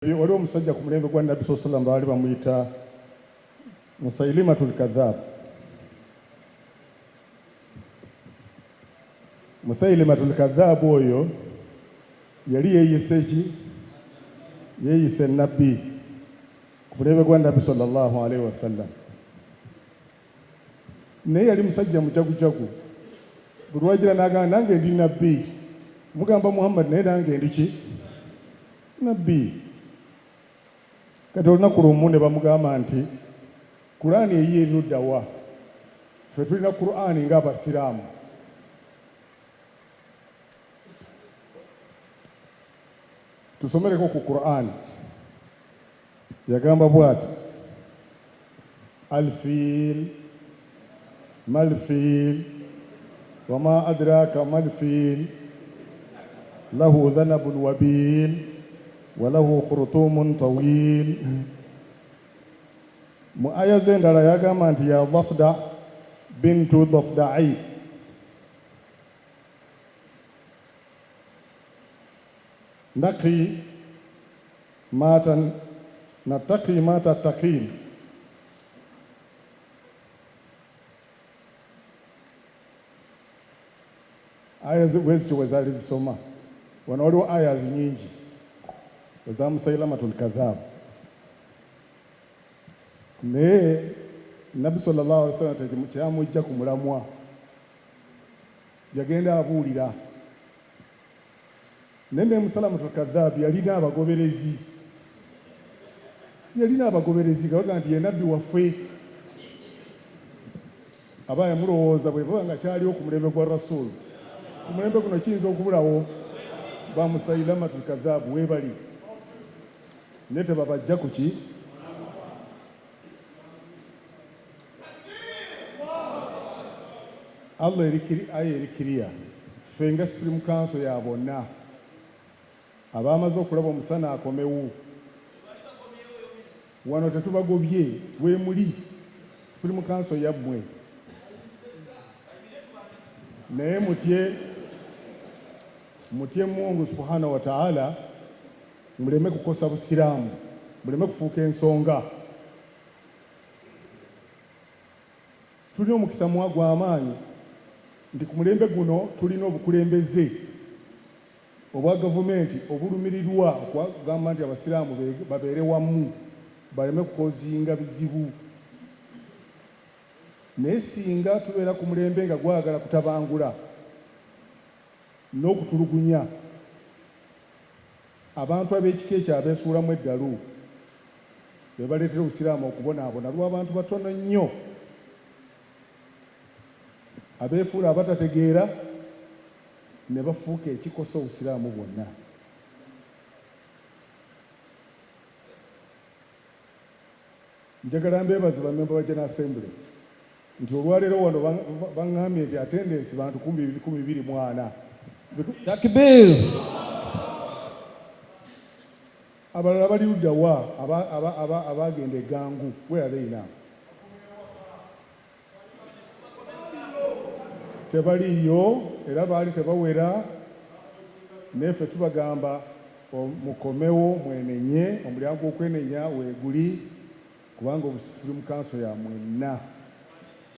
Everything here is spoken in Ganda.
Waliwo omusajja ku mulembe gwa Nabbi sallallahu alaihi wasallam baali bamuyita Musailimatul Kadhab. Musailimatul Kadhab oyo yali yeeyise ki? Yeeyise Nabbi ku mulembe gwa Nabbi sallallahu alaihi wasallam. Naye yali musajja mujagujagu, buli lwagira n'agamba nange ndi nabbi, mugamba Muhammad naye nange ndi ki? Nabbi. Kati olunaku lumu ne bamugamba nti Kuraani eyiyo eri ludda wa? Ffe tulina Kuraani ng'Abasiraamu. Tusomereko ku Kuraani. Yagamba bwati, Alfiil, malfiil, wama adraka malfiil, lahu dhanabun wabiil, walahu khurutumun tawiil. Mu aya ze endala yagamba nti ya Dhafda bintu Dhafdai. Naqi Mata nattaqi ma tattaqin. Aya bwezityo bwe zaali zisoma. Wano waliwo ayas nyingi eza Musailamatul Kadhab. Naye Nabbi sallallahu alaihi wasallam kyamujja ku mulamwa, yagenda abuulira. Naye ne Musalamatu Kadhab yalina abagoberezi, yalina abagoberezi nga bagamba nti ye nabbi waffe. Abaaye mulowooza bweba nga kyaliwo ku mulembe gwa Rasul, ku mulembe guno kiyinza okubulawo? Ba Musailamatu Kadhab weebali, naye tebabajja ku ki? Allah eri aya eri clear, ffe nga Supreme Council ya bonna abaamaze okulaba omusana akomewo wano tetubagobye, weemuli Supreme Council yammwe, naye mutye mutye Mungu subhanahu wa ta'ala, muleme kukosa Busiraamu, muleme kufuuka ensonga. Tulina omukisa gw'amaanyi nti ku mulembe guno tulina obukulembeze obwa gavumenti obulumirirwa okugamba nti Abasiraamu babeere wamu baleme kukozinga bizibu. Naye singa tubeera ku mulembe nga gwagala kutabangula n'okutulugunya abantu ab'ekika ekyo abeesuulamu eddalu be baleetera Obusiraamu okubonaabona lw'abantu batono nnyo abeefuula abatategeera ne bafuuka ekikosa Obusiraamu bwonna. Njagala mbeebaze bammemba ba General Assembly nti olwaleero wano baŋŋambye nti attendance bantu kumbi 240. Takbir! Abalala bali ludda wa abaagenda e Gangu? Where are they now? Tebaliiyo era baali tebawera, naye ffe tubagamba mukomewo mwenenye, omulyango gw'okwenenya weeguli kubanga Supreme Council ya mwenna.